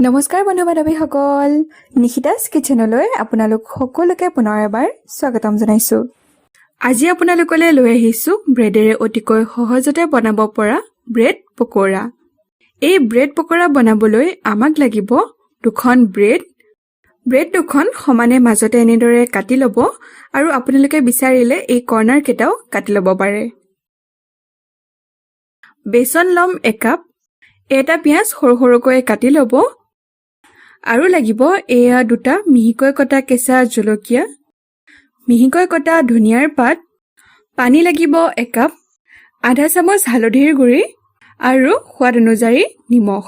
নমস্কাৰ বন্ধু বান্ধৱীসকল, নিশিতাছ কিচেনলৈ আপোনালোক সকলোকে পুনৰ এবাৰ স্বাগতম জনাইছোঁ। আজি আপোনালোকলৈ লৈ আহিছোঁ ব্ৰেডেৰে অতিকৈ সহজতে বনাব পৰা ব্ৰেড পকৰা। এই ব্ৰেড পকৰা বনাবলৈ আমাক লাগিব দুখন ব্ৰেড। ব্ৰেড দুখন সমানে মাজতে এনেদৰে কাটি ল'ব আৰু আপোনালোকে বিচাৰিলে এই কৰ্ণাৰকেইটাও কাটি ল'ব পাৰে। বেচন ল'ম একাপ, এটা পিঁয়াজ সৰু সৰুকৈ কাটি ল'ব আৰু লাগিব এয়া দুটা মিহিকৈ কটা কেঁচা জলকীয়া, মিহিকৈ কটা ধনিয়াৰ পাত, পানী লাগিব একাপ, আধা চামুচ হালধিৰ গুড়ি আৰু সোৱাদ অনুযায়ী নিমখ।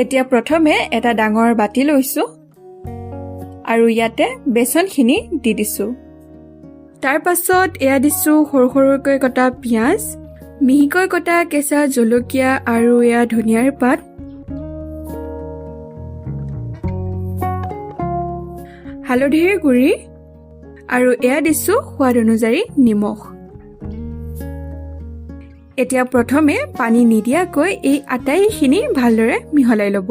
এতিয়া প্ৰথমে এটা ডাঙৰ বাতি লৈছোঁ আৰু ইয়াতে বেচনখিনি দি দিছোঁ। তাৰ পাছত এয়া দিছোঁ সৰু সৰুকৈ কটা পিঁয়াজ, মিহিকৈ কটা কেঁচা জলকীয়া আৰু এয়া ধনিয়াৰ পাত। হালধিৰ গুড়ি আৰু এয়া দিছোঁ সোৱাদ অনুযায়ী নিমখ। এতিয়া প্ৰথমে পানী নিদিয়াকৈ এই আটাইখিনি ভালদৰে মিহলাই ল'ব।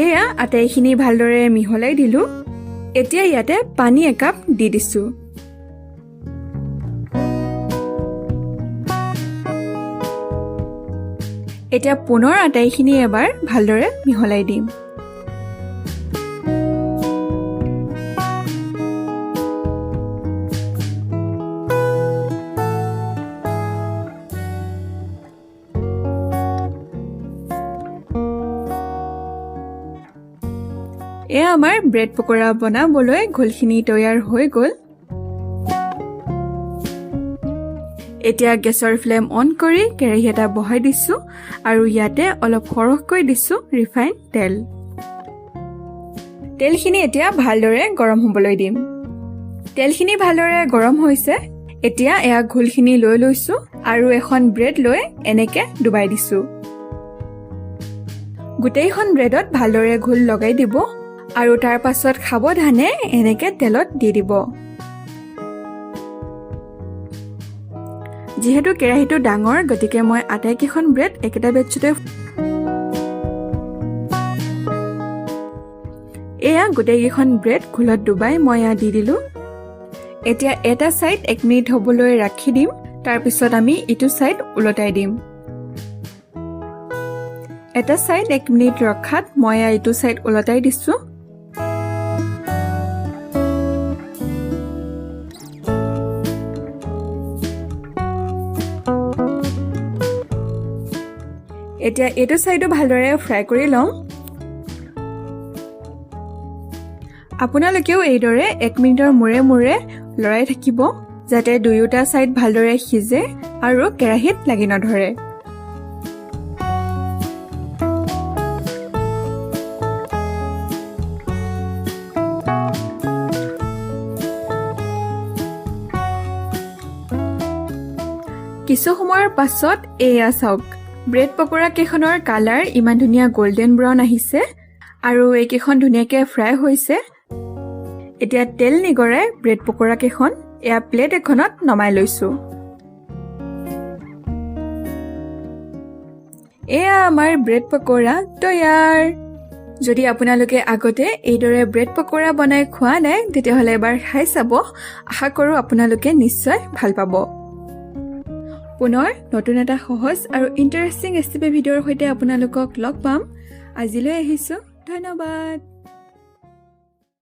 এয়া আটাইখিনি ভালদৰে মিহলাই দিলোঁ। এতিয়া ইয়াতে পানী একাপ দি দিছোঁ। এতিয়া পুনৰ আটাইখিনি এবাৰ ভালদৰে মিহলাই দিম। এয়া আমাৰ ব্ৰেড পকৰা বনাবলৈ ঘোলখিনি তৈয়াৰ হৈ গ'ল। এতিয়া গেছৰ ফ্লেম অন কৰি কেৰাহী এটা বহাই দিছোঁ আৰু ইয়াতে অলপ সৰহকৈ দিছোঁ ৰিফাইন তেল। তেলখিনি এতিয়া ভালদৰে গৰম হ'বলৈ দিম। তেলখিনি ভালদৰে গৰম হৈছে। এতিয়া এয়া ঘোলখিনি লৈ লৈছোঁ আৰু এখন ব্ৰেড লৈ এনেকে ডুবাই দিছোঁ। গোটেইখন ব্ৰেডত ভালদৰে ঘোল লগাই দিব আৰু তাৰ পাছত সাৱধানে এনেকে তেলত দি দিব। যিহেতু কেৰাহীটো ডাঙৰ, গতিকে মই আটাইকেইখন ব্ৰেড একেটা বেটছতে। এয়া গোটেইকেইখন ব্ৰেড ঘোলত ডুবাই মই এয়া দি দিলোঁ। এতিয়া এটা ছাইড 1 মিনিট হ'বলৈ ৰাখি দিম, তাৰপিছত আমি ইটো ছাইড ওলটাই দিম। এটা ছাইড 1 মিনিট ৰখাত মই এয়া ইটো ছাইড ওলটাই দিছোঁ। এতিয়া এইটো ছাইডো ভালদৰে ফ্ৰাই কৰি ল'ম। আপোনালোকেও এইদৰে 1 মিনিটৰ মূৰে মূৰে লৰাই থাকিব, যাতে দুয়োটা ছাইড ভালদৰে সিজে আৰু কেৰাহীত লাগি নধৰে। কিছু সময়ৰ পাছত এয়া চাওক, ব্ৰেড পকৰা কেইখনৰ কালাৰ ইমান ধুনীয়া গল্ডেন ব্ৰাউন আহিছে আৰু এইকেইখন ধুনীয়াকৈ ফ্ৰাই হৈছে। এতিয়া তেল নিগৰাই ব্ৰেড পকৰা কেইখন এয়া প্লেট এখনত নমাই লৈছোঁ। এয়া আমাৰ ব্ৰেড পকৰা তৈয়াৰ। যদি আপোনালোকে আগতে এইদৰে ব্ৰেড পকৰা বনাই খোৱা নাই, তেতিয়াহ'লে এবাৰ খাই চাব। আশা কৰোঁ আপোনালোকে নিশ্চয় ভাল পাব। পুনৰ নতুন এটা সহজ আৰু ইণ্টাৰেষ্টিং ৰেচিপি ভিডিঅ'ৰ সৈতে আপোনালোকক লগ পাম। আজিলৈ আহিছোঁ, ধন্যবাদ।